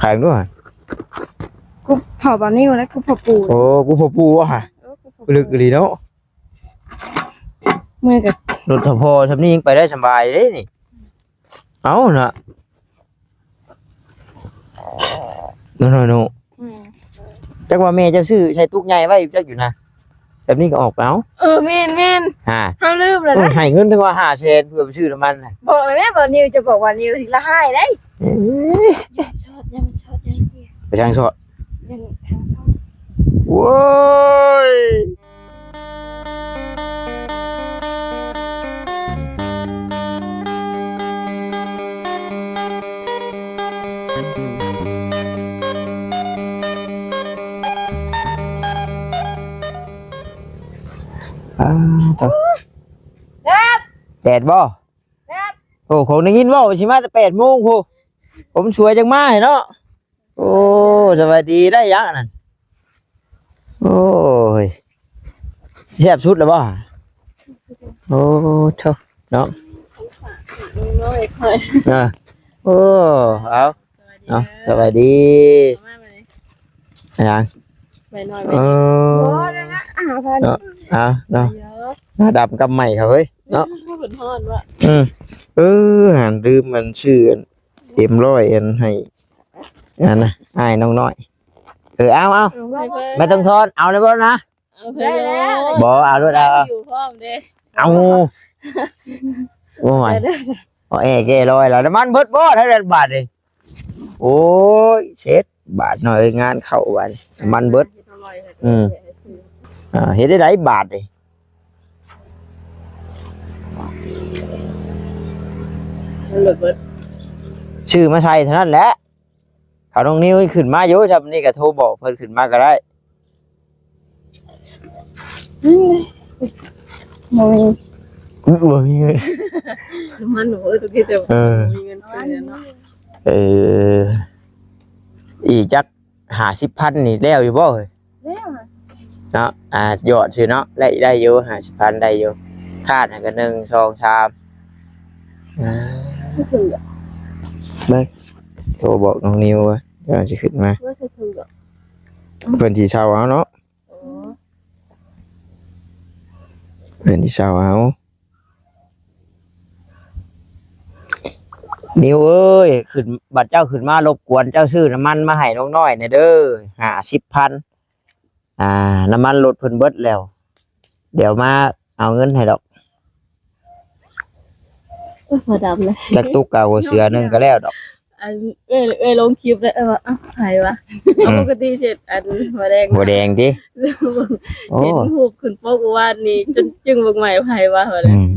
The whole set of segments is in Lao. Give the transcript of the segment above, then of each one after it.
ຂາຍດ້ວຍ ກຸບເຂົາບ່າວນິວ ແລະ ກຸບພໍ່ປູ່ ໂອ້ ກຸບພໍ່ປູ່ຫວາ ເອີ ກຸບພໍ່ປູ່ ລຶກອີ່ຫຼີເນາະ ເມື່ອຍກັນ ລົດຖ້າພໍຊ່ຳນີ້ຍັງໄປໄດ້ສະບາຍເດ້ນີ້ ເອົານະ ນ້ອຍໆ ໜູ ແມ່ນ ຈັກວ່າແມ່ເຈົ້າຊື້ໃສ່ຕຸກໃຫຍ່ໄວ້ຈັກຢູ່ນະ ແບບນີ້ກໍອອກເອົາ ເອີ ແມ່ນໆ ຫາ ເຮົາລືມແລ້ວ ໂອ້ຍ ນະ ໃຫ້ເງິນເຖິງວ່າຫ້າແສນ ເພື່ອໄປຊື້ນ້ຳມັນນະ ບອກແລ້ວ ບ່າວນິວ ຈະບອກບ່າວນິວ ລະຮ້າຍໄດ໋ ເອີຍ ຢ່າມັນຊອດ ຢ່າມັນຊອດ ຢ່າມັນຊອດ ໄປທາງຊອດ ຢ່າທາງຊອດ ໂອ້ຍ. ອ້າ ໂທ້ ແດດ ແດດບໍ່? ແດດ ໂອ້ ຄົງໄດ້ຍິນເວົ້າວ່າຊິມາແຕ່ແປດໂມງພຸ້ນ ຜົມສວຍຈັ່ງມາເນາະ. ໂອ້ ສະບາຍດີ ໄດ້ຫຍັງອັນນັ້ນ? ໂອ້ຍ ແຊບສຸດແລ້ວບໍ່? ໂອ້ ໂທ້ ເນາະ ນ້ອຍຂ້ອຍ ເອີ ໂອ້ ເອົາ ສະບາຍດີ ເນາະ ເນາະ ສະບາຍດີ ເອົາມາບັດນີ້ ຫຍັງ? ໄປນອນໄປ ເອີ ບໍ່ໄດ້ລະ ຫ້າພັນ ເນາະ ເອົາເນາະ ໜ້າດຳກັບໃໝ່ເຂົາເຮີ້ຍ ເນາະ ເພິ່ນຮ້ອນວ່າ ອືມ ເອີ ຫັ້ນ ລືມມັນຊື້ອັນ ເອັມຮ້ອຍ ອັນໃຫ້ ອັນນະ ອ້າຍນ້ອງນ້ອຍ ເອີ ເອົາ ເອົາ ເອົາໃຫ້ເພິ່ນ ແມ່ຕ້ອງທອນ ເອົາໄດ້ບໍ່ນະ? ເອົາເພິ່ນ ໄດ້ແລ້ວ ບໍ່ ເອົາໂລດ ເອົາ ຢູ່ພ້ອມເດ້ ເອົາ ໂອ້ຍ ເອົາແອແກ່ລອຍລະ ນ້ຳມັນເບິດບໍ່ ຖ້າແມ່ນບາດນີ້ ໂອ້ຍ ເຊັດ ບາດໜ້ອຍ ງານເຂົ້າບາດນີ້ ນ້ຳມັນເບິດ ອືມ ອ່າ ເຮັດໄດ້ໃດບາດນີ້? ມັນເບິດ ຊື້ມາໃສ່ເທົ່ານັ້ນແຫຼະ ເຂົານ້ອງນິວຂຶ້ນມາຢູ່ ຊ່ຳນີ້ກໍໂທບອກເພິ່ນຂຶ້ນມາກໍໄດ້ ອືມ ບໍ່ມີ ບໍ່ມີເງິນ ມັນ ໂອ້ຍ ຕົວທີ່ແຕ່ ເອີ ບໍ່ມີເງິນຊື້ເນາະ ເອີ ອີກຈັກ ຫ້າສິບພັນນີ້ແລ້ວຢູ່ບໍ່ເຮີ້ຍ? ແລ້ວ ເນາະ ອ່າ ຍອດຊື່ເນາະ ໄດ້ ໄດ້ຢູ່ ຫ້າສິບພັນໄດ້ຢູ່ ຄາດຫັ້ນກໍ ໜຶ່ງ ສອງ ສາມ ອ່າ ເບິ່ງ ໂທບອກນ້ອງນິວວ່າ ດຽວຊິຂຶ້ນມາ ວ່າຊິຂຶ້ນບໍ່? ເພິ່ນຊິເຊົ່າເອົາເນາະ ໂອ້ ເພິ່ນຊິເຊົ່າເອົາ ນິວເອີຍ ຂຶ້ນ ບັດເຈົ້າຂຶ້ນມາລົບກວນ ເຈົ້າຊື້ນ້ຳມັນມາໃຫ້ນ້ອງນ້ອຍແດ່ເດີ ຫ້າສິບພັນ ອ່າ ນ້ຳມັນລົດເພິ່ນເບິດແລ້ວ ດຽວມາເອົາເງິນໃຫ້ດອກ ໂອ້ຍ ບໍ່ດຳເລີຍ ຈັກຕຸກເອົາເສືອໜຶ່ງກໍແລ້ວດອກ ອັນ ເອື້ອຍ ເອື້ອຍລົງຄລິບແລ້ວ ເອີ້ຍວ່າ ອ້າວ ໃຜວະ? ອືມ ເອົາ ປົກກະຕິເຮັດອັນຫົວແດງ ຫົວແດງຕິ? ໂອ້ ເຫັນຮູບຂຶ້ນປົກມື້ວານນີ້ ຈົນຈຶ່ງເບິ່ງໃໝ່ ໃຜວະ? ວ່າແລ້ວ ອືມ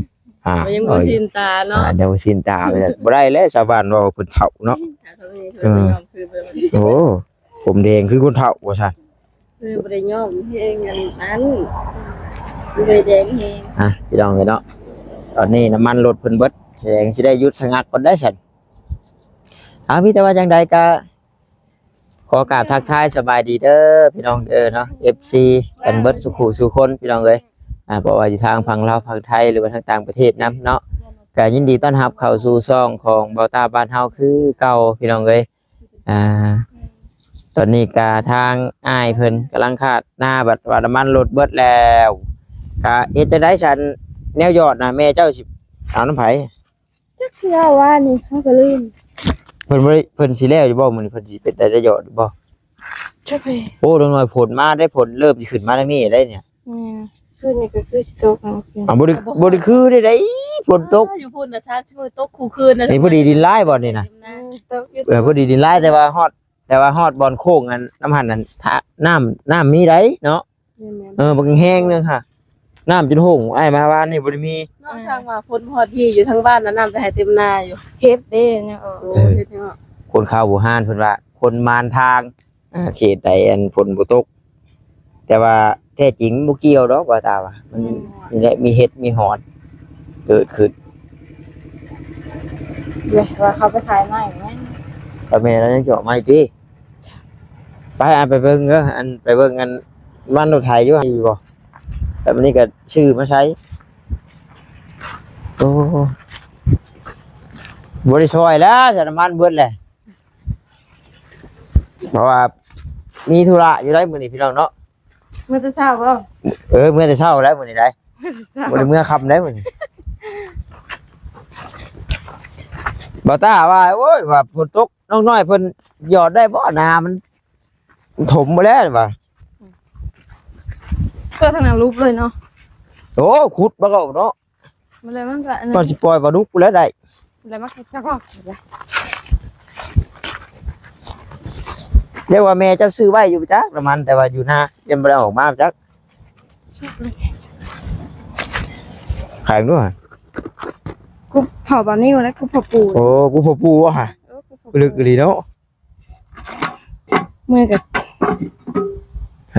ອ່າ ມັນຍັງບໍ່ຊິນຕາເນາະ ອ່າ ຍັງບໍ່ຊິນຕາ ບໍ່ໄດ້ແລ້ວ ຊາວບ້ານເວົ້າເພິ່ນເຖົ້າເນາະ ເອີ ໂອ້ ຜົມແດງຄືຄົນເຖົ້າວ່າຊັ້ນ ເອີ ບໍ່ໄດ້ຍ້ອມເພງອັນນັ້ນ ບໍ່ໄດ້ແດງແຮງ ອ່ະ ພີ່ນ້ອງເອີຍເນາະ ຕອນນີ້ນ້ຳມັນລົດເພິ່ນເບິດ ສະແດງຊິໄດ້ຢຸດສະງັກກ່ອນໄດ໋ຊັ້ນ ອ່າ ມີແຕ່ວ່າຈັ່ງໃດກະ ຂໍກາບທັກທາຍສະບາຍດີເດີພີ່ນ້ອງເດີເນາະ ເອັຟຊີ ກັນເບິດສູ່ຄູ່ສູ່ຄົນພີ່ນ້ອງເອີຍ ອ່າ ບໍ່ວ່າຢູ່ທາງຝັ່ງລາວ ຝັ່ງໄທ ຫຼືວ່າທາງຕ່າງປະເທດນຳເນາະ ກະຍິນດີຕ້ອນຮັບເຂົ້າສູ່ຊ່ອງຂອງເບົາຕາບ້ານເຮົາຄືເກົ່າພີ່ນ້ອງເອີຍ ອ່າ ຕອນນີ້ກະທາງອ້າຍເພິ່ນກຳລັງຄາດນາ ບັດວ່ານ້ຳມັນລົດເບິດແລ້ວ ກະເຮັດຈັ່ງໃດຊັ້ນ ແນວຢອດນະ ແມ່ເຈົ້າຊິເອົານຳໃຜ? ຈັກຊິເວົ້າວ່ານີ້ ເຮົາກໍລືມ ເພິ່ນບໍ່ໄດ້ ເພິ່ນຊິແລ້ວຢູ່ບໍ່ມື້ນີ້ ເພິ່ນຊິເປັນຕາໄດ້ຢອດຢູ່ບໍ່? ຈັກແຫຼະ ໂອ້ ດຽວໜ້ອຍຝົນມາໄດ໋ ຝົນເລີ່ມຊິຂຶ້ນມາທາງນີ້ໄດ໋ເນຍ ແມ່ນ ຄືນີ້ກໍຄືຊິຕົກເນາະ ອ່າ ບໍ່ໄດ້ ບໍ່ໄດ້ຄືໄດ້ໃດ໋ ຝົນຕົກ ຢູ່ພຸ້ນນະ ສາມສິບມື້ຕົກຄູ່ຄືນນະ ນີ້ພໍດີດິນລາຍບໍ່ນີ້ນະ ອືມ ຕົກຢູ່ ເອີ ພໍດີດິນລາຍ ແຕ່ວ່າຮອດ ແຕ່ວ່າຮອດບ່ອນໂຄ້ງອັນ ນຳຫັ້ນນັ້ນ ນ້ຳ ນ້ຳມີໄດ໋ເນາະ ແມ່ນໆ ເອີ ບັກແຮງໜຶ່ງຫະ ນ້ຳຈົນໂຮງ ອ້າຍມາວານນີ້ບໍ່ໄດ້ມີເນາະ ຊ່າງວ່າຝົນບໍ່ຮອດທີ່ ຢູ່ທາງບ້ານນະ ນ້ຳໄປໃຫ້ເຕັມນາຢູ່ ເຮັດເດ້ເນາະ ໂອ້ ເຮັດເນາະ ຄົນຂ່າວບູຮານເພິ່ນວ່າ ຄົນມານທາງ ອ່າ ເຂດໃດອັນຝົນບໍ່ຕົກ ແຕ່ວ່າແທ້ຈິງບໍ່ກ່ຽວດອກ ວ່າຕາວ່າ ມັນ ແມ່ນ ມີແຫຼະ ມີເຫັດມີຫອນເກີດຂຶ້ນ ເອີ ວ່າເຂົາໄປຂາຍໄມ້ແມ່ນ ກໍແມ່ນແລ້ວ ຍັງຊິອອກມາອີກຕິ ໄປ ອັນ ໄປເບິ່ງເດີ ອັນ ໄປເບິ່ງອັນ ມັນລົດໄຖຢູ່ ຢູ່ບໍ່ ແລ້ວມື້ນີ້ກໍຊື້ມາໃຊ້ ໂອ້ ບໍ່ໄດ້ຊ່ອຍແລ້ວ ໃຊ້ນ້ຳມັນເບິດແຫຼະ ເພາະວ່າມີທຸລະຢູ່ໄດ໋ມື້ນີ້ພີ່ນ້ອງເນາະ. ເມື່ອແຕ່ເຊົ້າບໍ່? ເອີ ເມື່ອແຕ່ເຊົ້າແລ້ວມື້ນີ້ໄດ໋. ເມື່ອແຕ່ເຊົ້າ ບໍ່ໄດ້ເມື່ອຄ່ຳໄດ໋ມື້ນີ້. ບ່າວຕ້າວ່າ ໂອ້ຍ ວ່າຝົນຕົກ ນ້ອງນ້ອຍເພິ່ນຫຍອດໄດ້ບໍ່ ນາມັນຖົມໝົດແລ້ວວ່າ. ເພື່ອທາງນັ້ນຫຼຸບເລີຍເນາະ. ໂອ້ ຂຸດມາເອົາເນາະ. ມັນເລີຍມັນກະອັນນັ້ນ ກ່ອນຊິປ່ອຍປາດຸກພຸ້ນແຫຼະໄດ້. ແລ້ວມັນກະຈັກອອກ ເອີ້ຍວ່າແມ່ເຈົ້າຊື້ໄວ້ຢູ່ຈັກ ນ້ຳມັນ ແຕ່ວ່າຢູ່ນາຍັງບໍ່ໄດ້ອອກມາຈັກ. ຂາຍດ້ວຍ ກຸບເຂົ້າບ່າວນິວ ແລະ ກຸບເຂົ້າປູ. ໂອ້ ກຸບເຂົ້າປູຫວາ? ເອີ ກຸບເຂົ້າປູ ລຶກອີ່ຫຼີເນາະ. ເມື່ອຍກະ ໃຜ?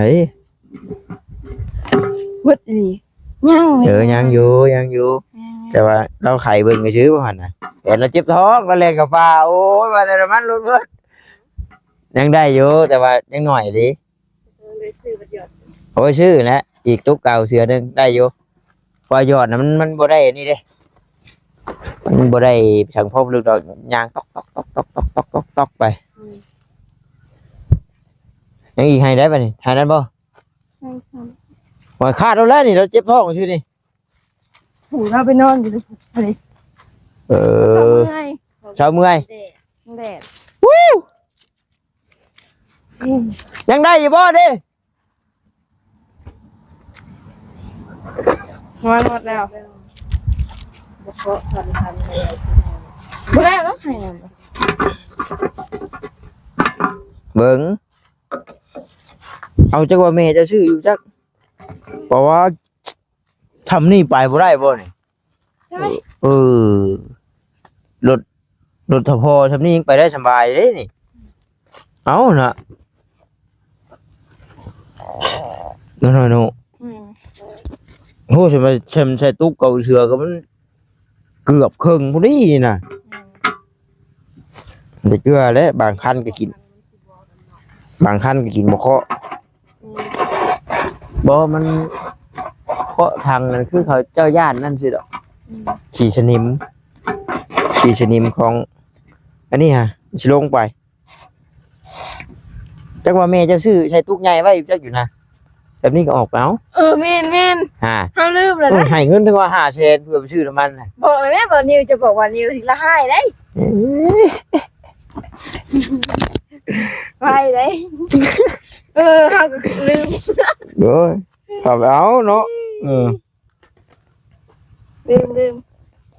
ເບິດອີ່ຫຼີ. ຍັງເລີຍ. ເອີ ຍັງຢູ່ ຍັງຢູ່ ຍັງ ແຕ່ວ່າລາວໄຂເບິ່ງຊື່ໆ ບໍ່ຫັ້ນນະ. ແຕ່ລາວເຈັບທ້ອງ ລາວແລ່ນເຂົ້າປ່າ. ໂອ້ຍ ວ່າແຕ່ນ້ຳມັນຫຼຸດເບິດ. ຍັງໄດ້ຢູ່ ແຕ່ວ່າຍັງໜ້ອຍເດ້. ເອີ ໄດ້ຊື້ບັດຢອດ. ໂອ້ຍ ຊື້ແຫຼະ ອີກຕຸກເກົ່າເສືອໜຶ່ງໄດ້ຢູ່. ເພາະວ່າຢອດນະ ມັນ ມັນບໍ່ໄດ້ອັນນີ້ເດ້ ມັນບໍ່ໄດ້ສັງພອບລຶກດອກ ຍ່າງຕອກໆໆໆໄປ. ອືມ ຍັງອີກ ໃຫ້ໄດ້ບາດນີ້ ໃຫ້ນັ້ນບໍ່? ໃຫ້ ໂອ້ຍ ຂາດແລ້ວແຫຼະນີ້ ລາວເຈັບທ້ອງຊື່ນີ້. ໂອ້ ລາວໄປນອນຢູ່ ເອີ ເຊົາເມື່ອຍ ເຊົາເມື່ອຍ ແດດ ແດດ. ຍັງໄດ້ຢູ່ບໍ່ເດ້? ມັນໝົດແລ້ວ ບໍ່ໄດ້ແລ້ວ ໃຫ້ນຳ. ເບິ່ງ ເອົາ ຈັກວ່າແມ່ເຈົ້າຊື້ຢູ່ຈັກ ເພາະວ່າ ຊ່ຳນີ້ໄປບໍ່ໄດ້ບໍ່ນີ້? ເອີ ລົດ ລົດທະພໍຊ່ຳນີ້ຍັງໄປໄດ້ສະບາຍເດ້ນີ້. ເອົານະ ນ້ອຍໆ ເນາະ. ອືມ ໂຫ ໃສ່ ໃສ່ຕຸກເກົ່າເສືອກໍມັນເກືອບເຄິ່ງພຸ້ນນີ້ນະ. ອືມ ໄດ້ເກືອແຫຼະ ບາງຄັນກໍກິນ ບາງຄັນກໍກິນບໍ່ເຄາະ. ອືມ ບໍ່ ມັນເຄາະຖັງນັ້ນ ຄືເຂົາເຈົ້າຢ້ານນັ້ນຊື່ດອກ. ອືມ ຂີ້ສະໜິມ ຂີ້ສະໜິມຂອງອັນນີ້ຫະ ມັນຊິລົງໄປ. ຈັກວ່າແມ່ເຈົ້າຊື້ໃສ່ຕຸກໃຫຍ່ໄວ້ຈັກຢູ່ນະ. ແບບນີ້ກໍອອກເອົາ. ເອີ ແມ່ນໆ ຫາ ເຮົາລືມແລ້ວ ໂອ້ຍ ນະ ໃຫ້ເງິນເຖິງວ່າຫ້າແສນ ເພື່ອໄປຊື້ນ້ຳມັນນະ. ບອກແລ້ວແມ່ ບ່າວນິວ ຈະບອກວ່ານິວລະຮ້າຍໄດ໋. ເອີຍ ໄວໄດ໋. ເອີ ເຮົາກໍລືມ. ໂອ້ຍ ເອົາໄປເອົາເນາະ. ເອີ ລືມ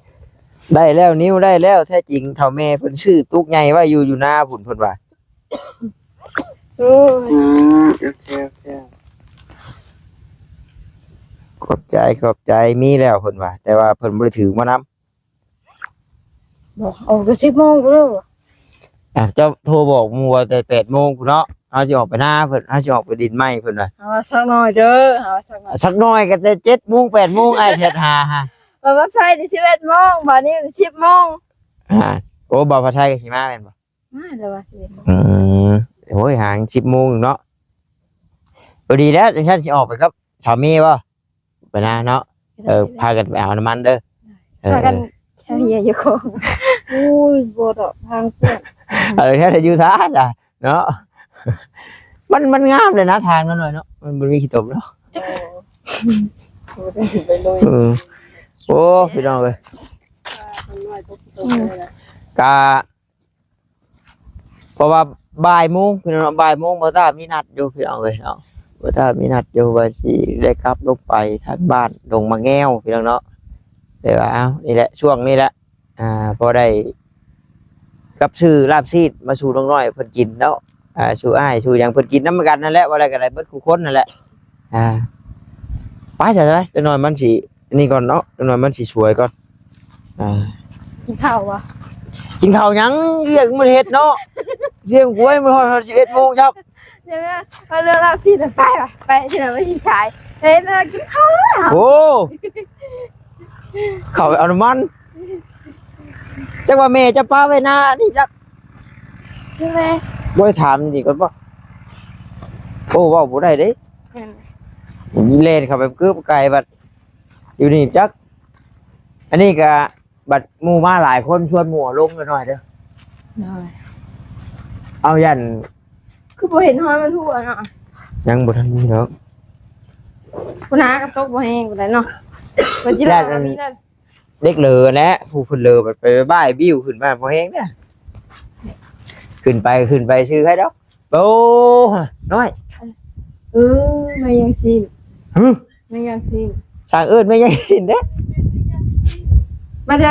ໆ ໄດ້ແລ້ວ ນິວ ໄດ້ແລ້ວ. ແທ້ຈິງເຖົ້າແມ່ເພິ່ນຊື້ຕຸກໃຫຍ່ໄວ້ຢູ່ ຢູ່ນາພຸ້ນ ເພິ່ນວ່າ. ໂອ້ຍ ອືມ ໂອເຄ ໂອເຄ ຂອບໃຈ ຂອບໃຈ. ມີແລ້ວເພິ່ນວ່າ ແຕ່ວ່າເພິ່ນບໍ່ໄດ້ຖືກມານຳ. ບອກອອກແຕ່ສິບໂມງພຸ້ນເດີ. ອ່າ ເຈົ້າໂທບອກໝູ່ວ່າແຕ່ແປດໂມງພຸ້ນເນາະ ເຮົາຊິອອກໄປນາເພິ່ນ ເຮົາຊິອອກໄປດິນໃໝ່ເພິ່ນວ່າ. ເອົາວ່າສັກໜ້ອຍເດີ ເອົາວ່າສັກໜ້ອຍ ສັກໜ້ອຍກໍແຕ່ເຈັດໂມງ ແປດໂມງ ອ້າຍແຊດຫາຫາ. ບ່າວພັດໄຊນີ້ສິບເອັດໂມງ ບ່າວນິວສິບໂມງ. ອ່າ ໂອ້ ບ່າວພັດໄຊກໍຊິມາແມ່ນບໍ່? ມາແລ້ວວ່າສິບເອັດໂມງ. ອືມ ໂອ້ຍ ຫາສິບໂມງເນາະ. ພໍດີແລ້ວ ຈັ່ງຊັ້ນຊິອອກໄປກັບສາມີບໍ່? ໄປນາເນາະ. ເອີ ໄດ້ ໄດ້ ພາກັນໄປເອົານ້ຳມັນເດີ. ເອີ ພາກັນເຮັດຫຍັງຢູ່ໂຄງ. ໂອ້ຍ ບໍ່ດອກ ທາງເພື່ອນ. ເອີ ແທ້ຢູ່ທ່ານລະເນາະ. ມັນ ມັນງາມເລີຍນະ ທາງນ້ອຍໆເນາະ ມັນບໍ່ມີຂີ້ຕົມເນາະ. ໂອ້ ໄປລຸຍ. ເອີ ໂອ້ ພີ່ນ້ອງເອີຍ ອືມ ກະ ເພາະວ່າບ່າຍໂມງພີ່ນ້ອງເນາະ ບ່າຍໂມງ ບ່າວຕ້າມີນັດຢູ່ພີ່ນ້ອງເອີຍເນາະ ບ່າວຕ້າມີນັດຢູ່ວ່າຊິໄດ້ກັບລົງໄປທາງບ້ານດົງໝາກແງວພີ່ນ້ອງເນາະ. ແຕ່ວ່າ ເອົ້າ ນີ້ແຫຼະ ຊ່ວງນີ້ແຫຼະ ອ່າ ພໍໄດ້ກັບຊື້ລາບຊີ້ນມາສູ່ນ້ອງນ້ອຍເພິ່ນກິນເນາະ ອ່າ ສູ່ອ້າຍສູ່ຫຍັງເພິ່ນກິນນຳກັນນັ້ນແຫຼະ ວ່າໄດ້ກໍໄດ້ເບິດຄູ່ຄົນນັ້ນແຫຼະ. ອ່າ ໄປຊະ ຈັກໜ້ອຍມັນຊິ ອັນນີ້ກ່ອນເນາະ ຈັກໜ້ອຍມັນຊິສວຍກ່ອນ. ອ່າ ກິນເຂົ້າບໍ່? ກິນເຂົ້າຫຍັງ ວຽກມັນເຮັດເນາະ ລ້ຽງຄວາຍມັນຮອດ ຮອດສິບເອັດໂມງຊັ້ນ. ດຽວນະ ເອົາເລື່ອງລາວຊິໄປວະ ໄປຊິໄປສາຍ ເຮັດແລ້ວກິນເຂົ້າແລ້ວ. ໂອ້ ເຂົ້າໄປເອົານ້ຳມັນ ຈັກວ່າແມ່ຈະປະໄວ້ໜ້ານີ້ຈັກ ແມ່ ບໍ່ໃຫ້ຖາມນີ້ກ່ອນບໍ່? ໂອ້ ເວົ້າບໍ່ໄດ້ເດ້ ແມ່ນ ແລ່ນເຂົ້າໄປເກືອບໄກບັດ ຢູ່ນີ້ຈັກ. ອັນນີ້ກະບັດໝູ່ມາຫຼາຍຄົນ ຊວນໝູ່ເອົາລົງໜ້ອຍເດີ ໂດຍ ເອົາຢ້ານ ຄືບໍ່ເຫັນຮອຍມັນຮົ່ວເນາະ? ຍັງບໍ່ທັນມີດອກ. ພຸ້ນນະ ກະຕົກບໍ່ແຮງປານໃດເນາະ. ເພິ່ນຊິລາກະມີນັ້ນ ເດັກເລີແຫຼະ ຜູ້ເພິ່ນເລີບັດໄປບ້າຍ ບິ້ວຂຶ້ນມາບໍ່ແຮງເດ້. ຂຶ້ນໄປ ຂຶ້ນໄປຊື່ໃຜດອກ. ໂອ້ ນ້ອຍ ເອີ ແມງຍັງຊິ້ນ. ຫຶ ແມງຍັງຊິ້ນ ຊ່າງເອີ້ນແມງຍັງຊິ້ນເດ້. ມາເດີ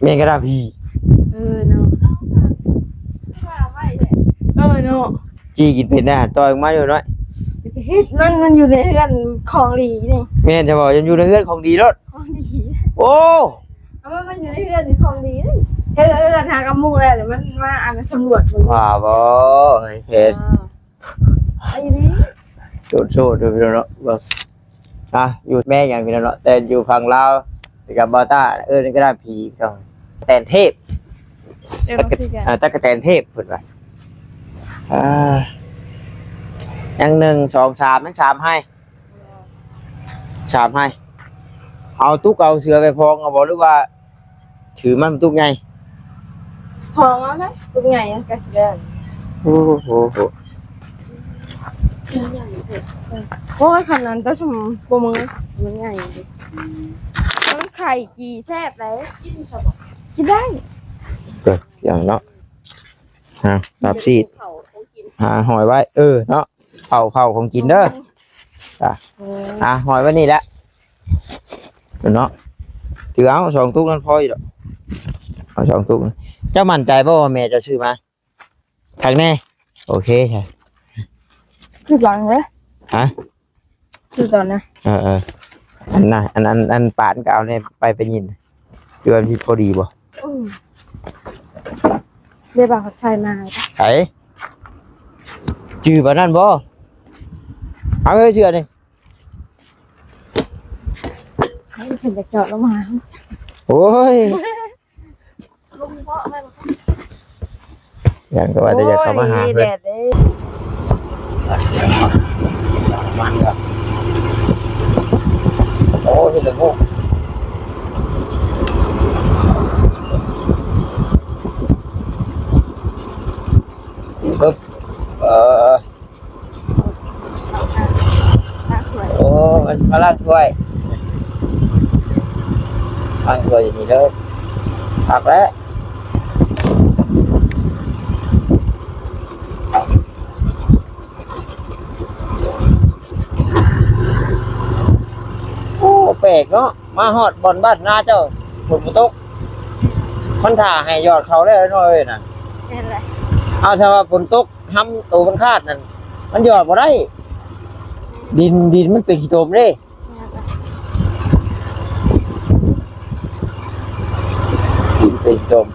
ແມງກະດາພີ. ເອີເນາະ ເອີເນາະ ຈີ່ກິນເປັນນະ ຕ່ອຍອອກມາຢູ່ນ້ອຍ. ເຮັດມັນ ມັນຢູ່ໃນເຮືອນຂອງດີນີ້. ແມ່ນຊະບໍ່ ຍັງຢູ່ໃນເຮືອນຂອງດີໂລດ. ຂອງດີ. ໂອ້ ເອົາມັນ ມັນຢູ່ໃນເຮືອນຂອງດີນີ້. ເຮັດເຮືອນຫາກຳມຸງແລ້ວ ມັນມາ ອັນ ສຳຫຼວດເບິ່ງ. ວ່າບໍ່ ເຮັດ ເອີ ໄອ້ນີ້ ໂຊດໆ ເດີພີ່ນ້ອງເນາະ. ອ່ະ ຢູ່ແມ່ນຫຍັງພີ່ນ້ອງເນາະ ແຕ່ຢູ່ຝັ່ງລາວ ກັບບ່າວຕ້າ ເອີ້ນກະດານຜີ ຕະກະແຕນເທບ. ເອີ້ນວ່າຄືກັນ ອ່າ ຕະກະແຕນເທບເພິ່ນວ່າ. ອ່າ ຍັງໜຶ່ງ ສອງ ສາມ ຍັງສາມໄຮ່ ສາມໄຮ່. ເອົາຕຸກ ເອົາເສືອໄປພອງເອົາບໍ່ ຫຼືວ່າ ຖືມັນຕຸກໃຫຍ່? ພອງເອົາເລີຍ ຕຸກໃຫຍ່ກະຊິໄດ້. ໂອ້ໂຫ ໂອ້ຍ ຄັນນັ້ນຕະຊຸມບໍ່ມື ມັນໃຫຍ່ ມັນໄຂ່ຈີ່ແຊບເດ້. ກິນໄດ້ ເອີ ຢ່າງເນາະ. ຫາລາບຊີດ ຫາຫອຍໄວ້ ເອີເນາະ. ເຜົາ ເຜົາຂອງກິນເດີ. ອ່ະ ໂອ້ຍ ອ່ະ ຫອຍໄວ້ນີ້ແຫຼະເນາະ. ຖືເອົາສອງຕຸກນັ້ນພໍຢູ່ດອກ ເອົາສອງຕຸກ. ເຈົ້າໝັ້ນໃຈບໍ່ວ່າແມ່ເຈົ້າຊື້ມາຄັກແນ່? ໂອເຄ ຄືກັນເດ້. ຮະ? ຄືກັນນະ. ເອີໆ ອັນນະ ອັນ ອັນ ອັນປານກໍເອົາແນ່ ໄປ ໄປຍິນ ຄືວ່າມັນຊິພໍດີບໍ່? ອືມ ເດ ບ່າວຂອບໃຈມາ. ໃຜ? ຈື່ປານນັ້ນບໍ່? ເອົາເອີ ເຊື່ອນີ້ ເພິ່ນຈະເຈາະລົງມາ. ໂອ້ຍ ຍັງກໍວ່າແຕ່ຢາກເຂົ້າມາຫາເພິ່ນ. ໂອ້ຍ ແດດເດ້. ມັນກໍ ໂອ້ ເຫັນແລ້ວໂຫ ປຶບ ເອີ ໂອ້ ມັນຊິມາລ້າງຖ້ວຍ ລ້າງຖ້ວຍຢູ່ນີ້ເດີ. ຄັກແລ້ວ. ໂອ້ ແປກເນາະ ມາຮອດບ່ອນບ້ານນາເຈົ້າ ຝົນບໍ່ຕົກ ມັນຖ້າໃຫ້ຢອດເຂົ້າແລ້ວນ້ອຍເອີຍນະ. ແມ່ນແຫຼະ. ເອົາ ຖ້າວ່າຝົນຕົກ ຮຳໂຕມັນຂາດນັ້ນ ມັນຢອດບໍ່ໄດ້ ດິນ ດິນມັນເປັນຂີ້ຕົມເດ້. ກິນເປັນຕົ້ມ.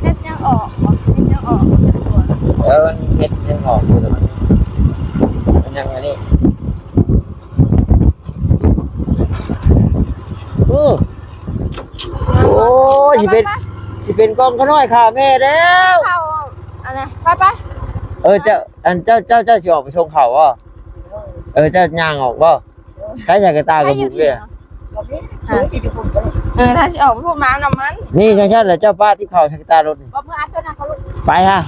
ເຫັດຍັງອອກບໍ່? ເຫັດຍັງອອກບໍ່? ເອີ ມັນເຫັດຍັງອອກຢູ່ ແຕ່ມັນ ມັນຍັງອັນນີ້. ໂອ້ ໂອ້ຍ ຊິເປັນ ຊິເປັນກອງຂະນ້ອຍຂ້າແມ່ແລ້ວ. ເຂົ້າ ອັນນັ້ນ ໄປໆ. ເອີ ເຈົ້າ ອັນ ເຈົ້າ ເຈົ້າ ເຈົ້າຊິອອກໄປສົ່ງເຂົ້າບໍ່? ເອີ ເຈົ້າຍ່າງອອກບໍ່? ໃຊ້ສາຍຕາກໍບຸກເດ້. ເອີ ຖ້າຊິອອກໄປພຸ້ນມານຳມັນ. ນີ້ຈັ່ງຊັ້ນລະ ເຈົ້າປ້າຕິບເຂົ້າໃສ່ຕາລົດນີ້. ໄປຫາ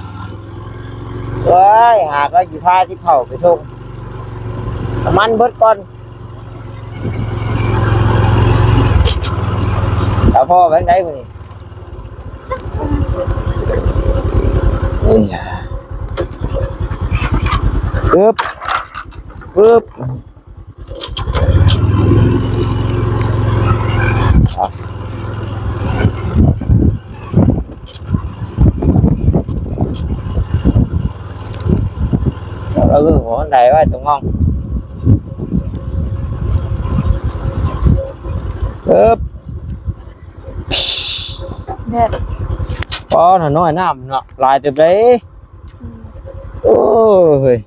ໂອ້ຍ ຫາກໍຊິພາຕິບເຂົ້າໄປສົ່ງ ນ້ຳມັນເບິດກ່ອນ. ຕາພໍ່ໄປທາງໃດມື້ນີ້? ອຶບ ອຶບ. ເອົາເອົາເອົາໄດ້ໄວ້ຕົງງອງ. ເອີບ ແດດ ອໍ ໜ້ອຍນ້ຳເນາະ ຫຼາຍເຕີບເດ້. ອືມ ໂອ້ຍ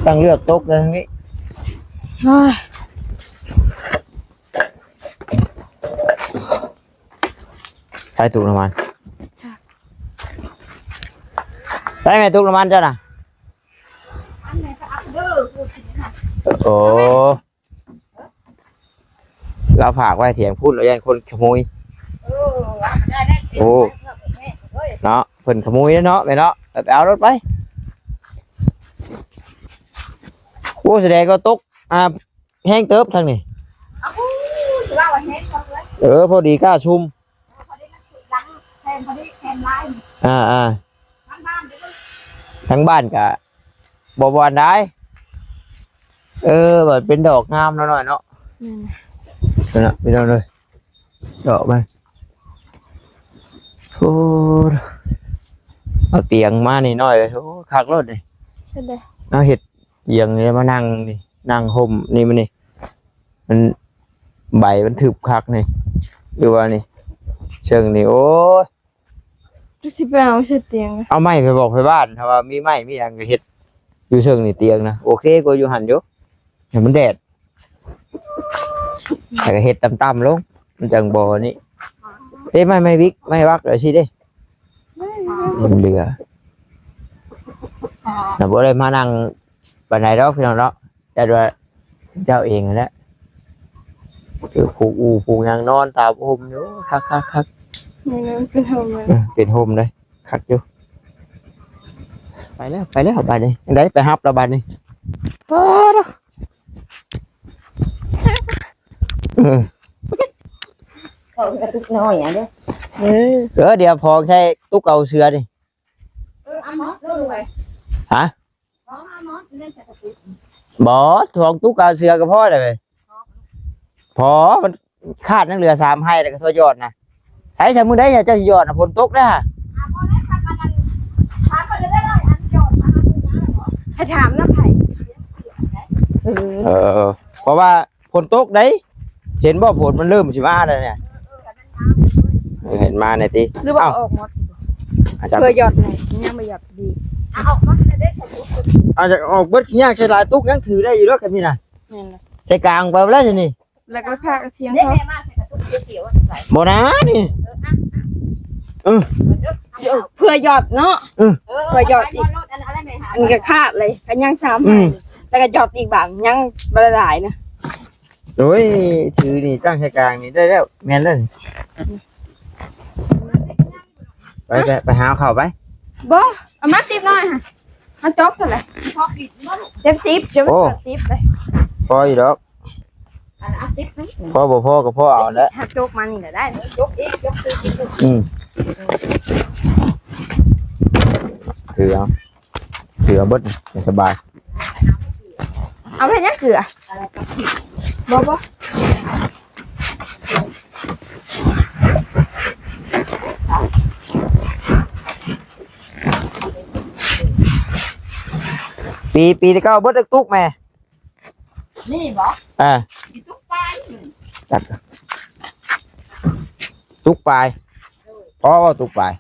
ຕັ້ງເລືອກຕົກແລ້ວທາງນີ້. ໂອ້ຍ ໃສ່ຕຸກນ້ຳມັນ ໃສ່ແມ່ ຕຸກນ້ຳມັນເຈົ້ານະ. ໂອ້ ລາວຝາກໄວ້ຖຽງພຸ້ນ ລາວຢ້ານຄົນຂະໂມຍ. ໂອ້ ເນາະ ເພິ່ນຂະໂມຍເນາະແມ່ເນາະ ໄປ ໄປເອົາລົດໄປ. ໂອ້ ສະແດງວ່າຕົກ ອ່າ ແຮງເຕີບທາງນີ້. ເອີ ພໍດີກ້າຊຸ່ມ. ອ່າໆ ທາງບ້ານກະບໍ່ ບໍ່ອັນໃດ. ເອີ ບັດເປັນດອກງາມເນາະ ນ້ອຍເນາະ. ແມ່ນ ນັ້ນນະ ພີ່ນ້ອງເອີຍ ດອກມັນ. ໂອ້ ເອົາຕຽງມານີ້ນ້ອຍເອີຍ. ໂອ້ ຄັກໂລດນີ້. ເຮັດໄດ້ ເອົາເຮັດຕຽງນີ້ມານັ່ງນີ້ ນັ່ງຮົ່ມນີ້ ມັນນີ້ ມັນ ໃບມັນທຶບຄັກນີ້ ຫຼືວ່ານີ້ ເຊິ່ງນີ້ ໂອ້ຍ ຈັກຊິໄປເອົາໃສ່ຕຽງ. ເອົາໄມ້ໄປບອກໄປບ້ານ ຖ້າວ່າມີໄມ້ມີຫຍັງກໍເຮັດຢູ່ເຊິ່ງນີ້ຕຽງນະ ໂອເຄກວ່າຢູ່ຫັ້ນຢູ່ ໃຫ້ມັນແດດ ແລ້ວກໍເຮັດຕ່ຳໆລົງ ມັນຈັ່ງບໍ່ນີ້. ເດ້ ໄມ້ ໄມ້ວິກ ໄມ້ວັກ ເອົາຊິເດ້ ມັນເຫຼືອນະ ບໍ່ໄດ້ມານັ່ງປານໃດດອກ ພີ່ນ້ອງເນາະ. ແຕ່ວ່າເຈົ້າເອງຫັ້ນແຫຼະ ເອີ ຜູກອູຜູກຫຍັງນອນຕາມຮົ່ມຢູ່ ຄັກໆໆ. ແມ່ນ ເປັນຮົ່ມເລີຍ ເອີ ເປັນຮົ່ມເລີຍ ຄັກຢູ່. ໄປແລ້ວ ໄປແລ້ວບາດນີ້ ຈັ່ງໃດ ໄປຮັບແລ້ວບາດນີ້. ປາດ ເອີ ເຂົາກະຕຸກນ້ອຍອະເດ້. ເອີ ເອີ ດຽວພໍໃຊ້ຕຸກເອົາເສືອນີ້. ເອີ ເອົາໝົດເລີຍ ຮະ? ບໍ່ ຖອງຕຸກກາເສືອກໍພໍແລ້ວເວີຍ. ພໍ ມັນຂາດ ຍັງເຫຼືອສາມໄຮ່ ແລ້ວກໍທໍ່ຢອດນະ. ໃຊ້ຊະມື້ໃດເຈົ້າຊິຢອດນະ? ຝົນຕົກເດ້. ໃຫ້ຖາມນຳໃຜ? ເອີ ເອີ ເພາະວ່າຝົນຕົກເດ້. ເຫັນບໍ່? ຝົນມັນເລີ່ມຊິມາແລ້ວນີ້. ເອີ ເຫັນມາແນ່ຕິ. ຫຼືວ່າ ເອົ້າ ອອກໝົດ? ອາຈານ ເພື່ອຢອດໃນ ຍັງບໍ່ຢອດດີ. ເອົາອອກໝົດເລີຍເດ້. ອາດຈະອອກເບິດ ຍາກໃຊ້ຫຼາຍຕຸກ ຍັງຖືໄດ້ຢູ່ດອກຄັນນີ້ນະ. ແມ່ນລະ ໃສ່ກາງໄປແລ້ວນີ້. ແລ້ວກໍພາກະທຽງເຂົາ ບໍ່ນານີ້. ເອີ ເພື່ອຢອດເນາະ. ເອີ ເພື່ອຢອດອີກ ອັນກໍຂາດເລີຍ ກໍຍັງສາມ ແລ້ວກໍຢອດອີກບາດ ຍັງບໍ່ຫຼາຍນະ. ໂອ້ຍ ຖືນີ້ຕັ້ງໃສ່ກາງນີ້ໄດ້ແລ້ວ ແມ່ນແລ້ວ. ໄປ ໄປ ໄປຫາເຂົ້າໄປ. ບໍ່ ເອົາມາຕິບໜ້ອຍຫະ ມາຈົກຊັ້ນແຫຼະ. ເຕັມຕິບ ຈົນເກີດຕິບເລີຍ. ພໍຢູ່ດອກ. ພໍບໍ່ພໍກໍພໍເອົາແຫຼະ. ຫາຈົກມານີ້ກໍໄດ້. ຈົກອີກ ຈົກອີກ. ອືມ ຖືເອົາ ຖືເອົາເບິດ ສະບາຍ. ເອົາໄປເຮັດຫຍັງເກືອ? ບໍ່ ບໍ່. ປີ ປີທີ່ເກົ້າເບິດທຸກຕຸກແມ່. ນີ້ບໍ່? ອ່າ ຊິຕຸກປາຍ ຕັກ ຕຸກປາຍ. ພໍບໍ່ຕຸກປາຍ?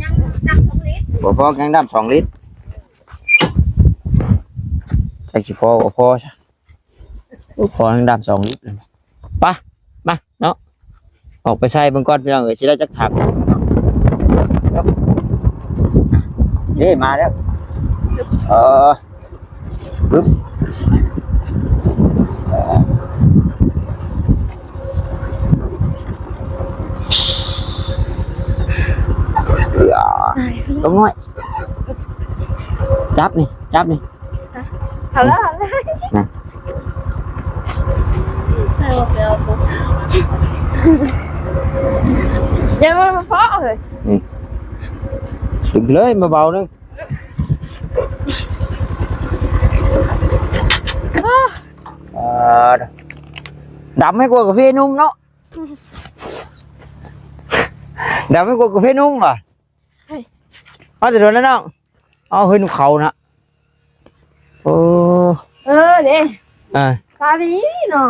ຍັງດຳສອງລິດ. ບໍ່ພໍ ຍັງດຳສອງລິດ. ຈັກຊິພໍບໍ່ພໍຊະ. ໂອ້ ພໍແຮງດຳສອງລິດ. ໄປ ມາເນາະ ອອກໄປໃສ່ເບິ່ງກ່ອນພີ່ນ້ອງເອີຍ ຊິໄດ້ຈັກຖັງ. ເດ້ ມາແລ້ວ. ເອີ ປຶບ ເອີ ລົງໜ້ອຍ ຈັບນີ້ ຈັບນີ້. ເອົາລະ ເອົາລະ ນະ ໃສ່ບໍ່ໄປເອົາຕົກ ຢ່າມາເພາະເຮີ້ຍ. ອືມ ຂຶ້ນເລີຍ ມາເບົາໜຶ່ງ. ອ່າ ດຳໃຫ້ກວ່າກາເຟນຸ່ມເນາະ. ດຳໃຫ້ກວ່າກາເຟນຸ່ມຫວາ. ເຮີ້ຍ ເອົາແຕ່ໂດນແລ້ວນ້ອງ. ເອົາ ເຮີ້ຍ ນົກເຂົານະ. ໂອ້ ເອີ ເດ້ ອ່າ ຕາດີເນາະ.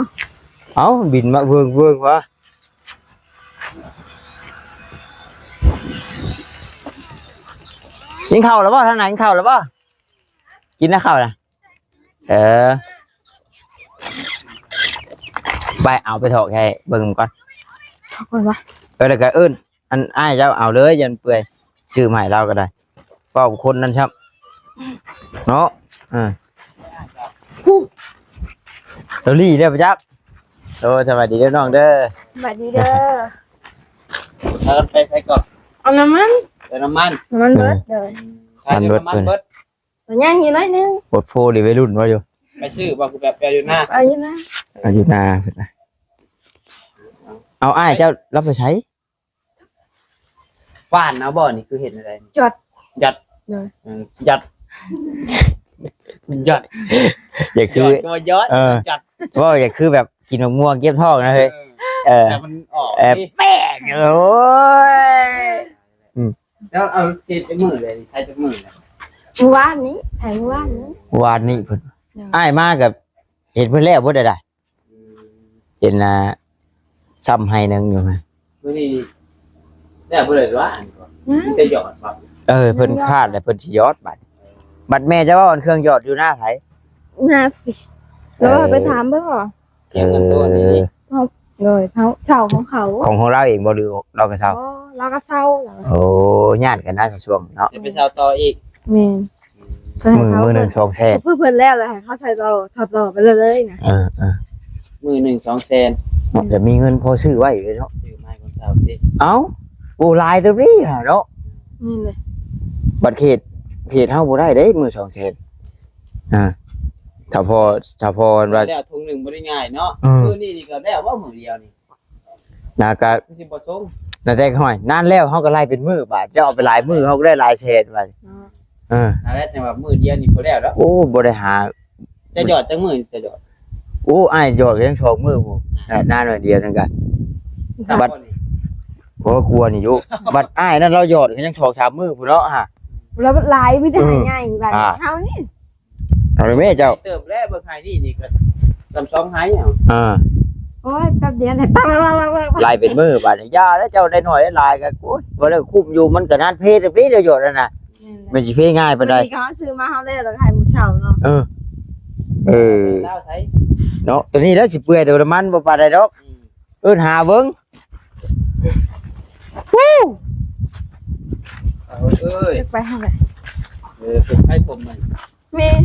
ເອົາ ບິນມາເວີງໆ ຫວາ. ກິນເຂົ້າແລ້ວບໍ່? ທາງນັ້ນກິນເຂົ້າແລ້ວບໍ່? ກິນແລ້ວເຂົ້ານະ. ເອີ ໄປ ເອົາໄປຖອກໃຫ້ເບິ່ງກ່ອນ. ຖອກກ່ອນຫວາ? ເອີ ແລ້ວກໍເອີ້ນ ອັນອ້າຍເຈົ້າເອົາເລີຍ ຢ້ານເປື່ອຍ ຊື້ມາໃຫ້ລາວກໍໄດ້ ເວົ້າຄົນນັ້ນຊ້ຳເນາະ. ເອີ ລາວຫຼີ້ແລ້ວປະຈັກ. ໂອ້ ສະບາຍດີເດີນ້ອງເດີ ສະບາຍດີເດີ. ເອີ ໄປໃສກໍ? ເອົານ້ຳມັນ ເຕີມນ້ຳມັນ ນ້ຳມັນເບິດ. ເອີ ໂດຍ ຂາຍນ້ຳມັນເບິດ. ຕົວຍ່າງຢູ່ໜ້ອຍໜຶ່ງ ໂພດໂພເດ ໄວລຸ້ນວ່າຢູ່. ໄປຊື້ບໍ່? ຄືແບບໄປຢູ່ນາ ໄປຢູ່ນາ ໄປຢູ່ນາ. ເອົາ ອ້າຍເຈົ້າລາວໄປໃສ? ຫວ່ານເອົາບໍ່? ນີ້ຄືເຮັດແນວໃດ? ຢອດ ຢອດ ໂດຍ ເອີ ຢອດ ຢອດ ຢ່າຄື ຢອດກໍວ່າຢອດ ເອີ ຢອດ ເວົ້າຢ່າຄືແບບກິນໝາກມ່ວງເຈັບທ້ອງນະເຮີ້ຍ. ເອີ ເອີ ແຕ່ມັນອອກ ແອບ ນີ້ ແປກ ໂອ້ຍ. ອືມ ແລ້ວເອົາເສດຈັກມື້ເລີຍ ໃຊ້ຈັກມື້ເລີຍ? ມື້ວານນີ້ ໃຊ້ມື້ວານນີ້ ວານນີ້ເພິ່ນ ໂດຍ ອ້າຍມາກໍເຫັນເພິ່ນແລ້ວເບິດໄດ໋. ອືມ ເຫັນນະ ຊ້ຳໄຮ່ໜຶ່ງຢູ່ຫັ້ນ. ມື້ນີ້ແລ້ວບໍ່ໄດ້ວ່າອັນກໍ ຍັງ ມີແຕ່ຢອດບໍ່? ເອີ ເພິ່ນຄາດແລ້ວເພິ່ນຊິຢອດບັດ. ບັດແມ່ຈະເວົ້າອັນເຄື່ອງຢອດຢູ່ໜ້າໃຜ? ໜ້າ ເອີ ແລ້ວວ່າໄປຖາມເບິ່ງບໍ່? ເອີ ໂດຍ ເຊົາ ເຊົາຂອງເຂົາ ຂອງ ຂອງລາວເອງບໍ່ ຫຼືລາວກໍເຊົ່າ? ອໍ ລາວກໍເຊົ່າ. ໂອ້ ຍາດກັນນະຊ່ວງເນາະ ຈະໄປເຊົ່າຕໍ່ອີກ. ແມ່ນ ມື້ ມື້ໜຶ່ງສອງແສນ ເພື່ອເພິ່ນແລ້ວ ແລ້ວໃຫ້ເຂົາໃສ່ຕໍ່ ເຊົ່າຕໍ່ໄປເລື້ອຍໆນະ. ເອີ ເອີ ມື້ໜຶ່ງສອງແສນ ເນາະ ຈະມີເງິນພໍຊື້ໄວ້ເລີຍເນາະ ຊື້ມາໃຫ້ຄົນເຊົ່າຕິ. ເອົ້າ ໂອ້ ຫຼາຍເຕີບນີ້ຫາເນາະ. ແມ່ນເລີຍ ບັດເຂດ ເຂດເຮົາບໍ່ໄດ້ເດ້ ມື້ສອງແສນ. ອ່າ ຖ້າພໍ ຖ້າພໍວ່າ ແລ້ວຖົງໜຶ່ງບໍ່ໄດ້ງ່າຍເນາະ. ເອີ ມື້ນີ້ນີ້ກໍແລ້ວບໍ່ ມື້ດຽວນີ້ ນາກະ ມັນຊິບໍ່ສົ່ງ ນາແຕ່ ຫ້ອຍ ນານແລ້ວ ເຮົາກໍໄລ່ເປັນມື້ ບາດເຈົ້າເອົາໄປຫຼາຍມື້ ເຮົາກໍໄດ້ຫຼາຍແສນບາດ. ເອີ ເອີ ນັ້ນແຫຼະ ຈັ່ງວ່າມື້ດຽວນີ້ບໍ່ແລ້ວດອກ. ໂອ້ ບໍ່ໄດ້ຫາ ຈະຢອດຈັກມື້ ຈະຢອດ? ໂອ້ ອ້າຍຢອດກໍຍັງສອງມື້ພຸ້ນ ນາ ນາໜ້ອຍດຽວນັ້ນກະ ບັດ ໂອ້ ກວ່ານີ້ຢູ່ ບັດອ້າຍນັ້ນລາວຢອດກໍຍັງສອງສາມມື້ພຸ້ນເນາະ. ຫາ ລາວຫຼາຍ ມີແຕ່ ເອີ ໄຮ່ໃຫຍ່ ບາດ ອ່າ ເຮົານີ້ ເອົາເລີຍແມ່ເຈົ້າ ເຕີບແລ້ວ ເບິ່ງໄຮ່ນີ້ ນີ້ກໍສ່ຳສອງໄຮ່. ອ່າ ໂອ້ຍ ແປັບດຽວນີ້ ປັກໆໆໆ ໄລ່ເປັນມື້ບາດນີ້. ຢ່າແລ້ວ ເຈົ້າໄດ້ໜ້ອຍໄດ້ຫຼາຍກໍ ໂອ້ຍ ບໍ່ໄດ້ຄຸ້ມຢູ່ ມັນກໍນານເພແຕ່ປີດຽວຢອດນັ້ນນະ. ແມ່ນແຫຼະ ມັນຊິເພງ່າຍປານໃດ? ມື້ນີ້ເຂົາເອົາຊື້ມາເຮົາແລ້ວ ລະຂາຍມື້ເຊົ້າເນາະ. ເອີ ເອີ ເອົາໃສ່ເນາະ ຕົວນີ້ແຫຼະຊິເປື່ອຍ ແຕ່ວ່າມັນບໍ່ປານໃດດອກ. ອືມ ເອີ້ນຫາເບິ່ງ. ເອີຍ ໄປຫາແຫຼະ ເອີ ເປັນໄພຜົມມັນ. ແມ່ນ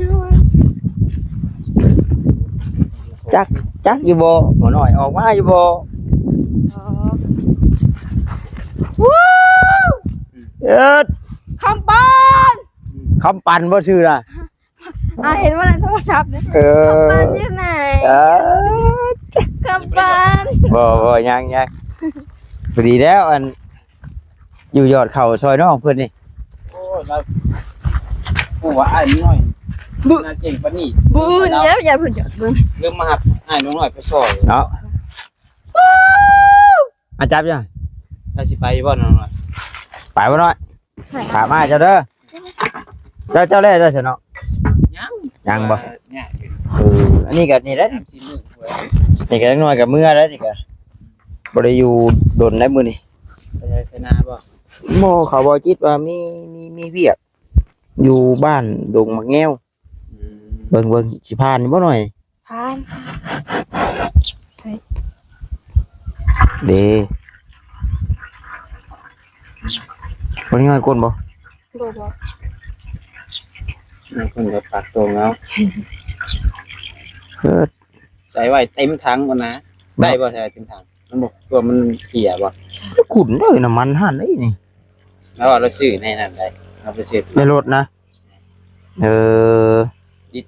ຈັກ ຈັກຢູ່ບໍ່? ໝໍນ້ອຍອອກມາຢູ່ບໍ່? ອໍ ເອີ ຄຳປັນ ຄຳປັນບໍ່ຊື່ນະ? ອ່າ ເຫັນວ່າໃນໂທລະສັບເດ້. ເອີ ຄຳປັນຢູ່ໃນ ເອີ ຄຳປັນ ບໍ່ ບໍ່ ຍັງ ຍັງ ພໍດີແລ້ວ ອັນ ຢູ່ຢອດເຂົ້າຊ່ອຍນ້ອງເພິ່ນນີ້. ໂອ້ຍ ລາວ ຜູ້ວ່າອ້າຍນ້ອຍ ບ- ໜ້າເກັ່ງປານນີ້ ບ- ເອີ ແລ້ວ ຢ່າເພິ່ນຢອດເບິ່ງ ລືມມາຮັບອ້າຍນ້ອງນ້ອຍໄປຊ່ອຍເນາະ. ອາ ຈັບຢູ່ ເຈົ້າຊິໄປຢູ່ບໍ່ນ້ອງນ້ອຍ? ໄປບໍ່ນ້ອຍ? ຖາມອ້າຍເຈົ້າເດີ. ເຈົ້າ ເຈົ້າແລ້ວເດີຊະເນາະ? ຍັງ ຍັງບໍ່? ເອີ ອັນນີ້ກໍນີ້ແຫຼະ ສາມສີ່ມື້ ນີ້ກໍຈັກໜ້ອຍກໍເມືອແລ້ວ ນີ້ກໍບໍ່ໄດ້ຢູ່ດົນໄດ໋ມື້ນີ້. ໄປໄສ ໄປນາບໍ່? ບໍ່ ເຂົາເວົ້າຈິດວ່າມີ ມີ ມີວຽກຢູ່ບ້ານດົງໝາກແງວ. ອືມ ເບິ່ງ ເບິ່ງ ຊິຜ່ານຢູ່ບໍ່ນ້ອຍ? ຜ່ານ ເດ້ ບໍ່ໄດ້ຍ້ອຍກົ້ນບໍ່? ບໍ່ ບໍ່ ຍ້ອຍກົ້ນກໍປາກໂຕ່ງເອົາ. ເອີ ໃສ່ໄວ້ເຕັມຖັງພຸ້ນນະ. ເນາະ ໄດ້ບໍ່ ໃສ່ໄວ້ເຕັມຖັງ? ມັນບໍ່ ຕົວມັນເກຍບໍ່? ຂຸ້ນເດີ ນ້ຳມັນຫັ້ນເດ້ນີ້. ລາວວ່າລາວຊື້ໃນນັ້ນໄດ໋ ລາວໄປຊື້ໃນລົດນະ. ເອີ ລິດ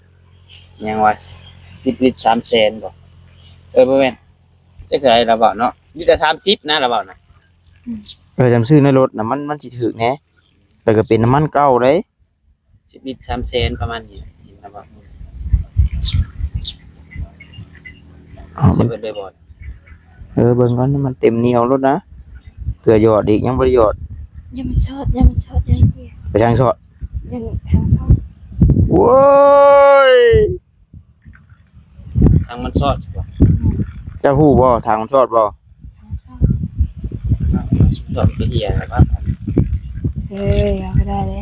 ຫຍັງວະ ສິບລິດສາມແສນບໍ່? ເອີ ບໍ່ແມ່ນ ຈັກເທົ່າໃດລາວເວົ້າເນາະ ມີແຕ່ສາມສິບນະ ລາວເວົ້ານະ. ອືມ ເອີ ຈຳຊື້ໃນລົດນະ ມັນ ມັນຊິຖືກແດ່ ແລ້ວກໍເປັນນ້ຳມັນເກົ່າເດ້. ສິບລິດສາມແສນປະມານນີ້ ເຫັນລາວເວົ້າ. ເອົາ ມັນ ເບິດເລີຍບໍ່? ເອີ ເບິ່ງກ່ອນ ມັນເຕັມນີ້ເອົາໂລດນະ ເພື່ອຢອດອີກ ຍັງບໍ່ໄດ້ຢອດ. ຢ່າມັນຊອດ ຢ່າມັນຊອດ ຢ່າມັນຊອດ. ໄປທາງຊອດ ຍັງທາງຊອດ. ໂອ້ຍ ທາງມັນຊອດຊິບໍ່? ເຈົ້າຮູ້ບໍ່ ທາງມັນຊອດບໍ່? ຊອດໄປເຫຍແລ້ວປະ. ເອີ ເອົາໄປໄດ້ເດ້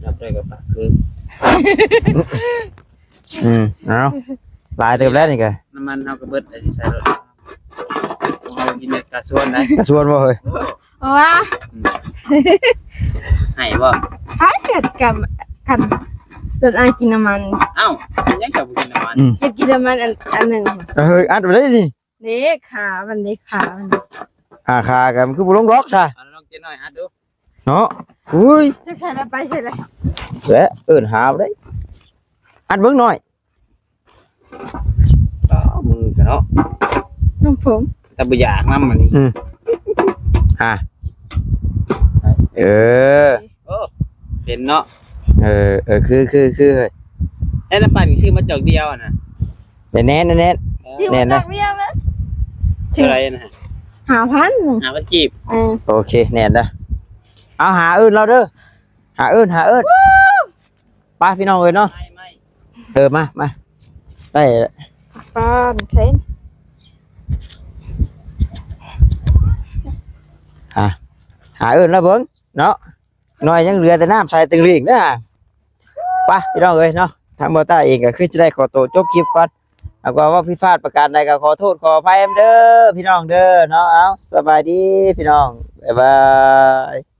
ເອົາໄປກໍປະຄື. ອືມ ເອົາ ຫຼາຍເຕີບແລ້ວນີ້ກະ ນ້ຳມັນເຮົາກໍເບິດແລ້ວ ຊິໃສ່ລົດ ເຮົາກິນແຕ່ກາຊວນໄດ໋. ກາຊວນບໍ່ເຮີ້ຍ? ໂອ້ ເອົາວະ ອືມ ໃຫ້ບໍ່? ໃຫ້ເກີດກັນ ກັນ ຈົນອ້າຍກິນນ້ຳມັນ. ເອົ້າ ເປັນຫຍັງເຈົ້າບໍ່ກິນນ້ຳມັນ? ອືມ ຢາກກິນນ້ຳມັນອັນ ອັນໜຶ່ງ. ເຮີ້ຍ ອັດໄວ້ໄດ້ນີ້. ເດ້ ຂາມັນເດ້ ຂາມັນ. ຫາຂາກໍຄືບໍ່ລົງດອກຊະ ເອົາ ລອງເຈນໜ້ອຍອັດດູເນາະ. ອຸ້ຍ ຈັກໃສ່ແລ້ວໄປໃສ່ແລ້ວ ແລະເອີ້ນຫາບໍ່ໄດ້ ອັດເບິ່ງໜ້ອຍ. ອ້າວ ມືກະເນາະ ນ້ຳຜົມ ແຕ່ບໍ່ຢາກນຳອັນນີ້ ອືມ ອ່າ ເອີ ໂອ້ ເປັນເນາະ ເອີ ເອີ ຄື ຄື ຄື ເຮີ້ຍ ແລ້ວນ້ຳປັ່ນນີ້ຊື້ມາຈອກດຽວຫັ້ນນະ ແໜ້ນ ແໜ້ນ ແໜ້ນ ເອີ ແໜ້ນນະ ເທົ່າໃດນະ ຫ້າພັນ ຫ້າພັນກີບ ເອີ ໂອເຄ ແໜ້ນເດີ ເອົາ ຫາເອີ້ນລາວເດີ ຫາເອີ້ນ ຫາເອີ້ນ ໄປພີ່ນ້ອງເອີຍເນາະ ເອີ ມາ ມາ ໄດ້ ປ້ອນເຊັນ ຫາ ຫາເອີ້ນລາວເບິ່ງເນາະ ໜ້ອຍຍັງເຫຼືອແຕ່ນ້ຳໃສຕຶງລີງເດີ ໄປພີ່ນ້ອງເອີຍເນາະ ທາງບໍ່ຕ້າເອງກໍຄືຈະໄດ້ຂໍໂຕຈົບຄລິບກ່ອນ ຫາກວ່າເວົ້າຜິດພາດປະການໃດກໍຂໍໂທດຂໍອະໄພນຳເດີ ພີ່ນ້ອງເດີເນາະ ເອົາ ສະບາຍດີພີ່ນ້ອງ ບາຍບາຍ.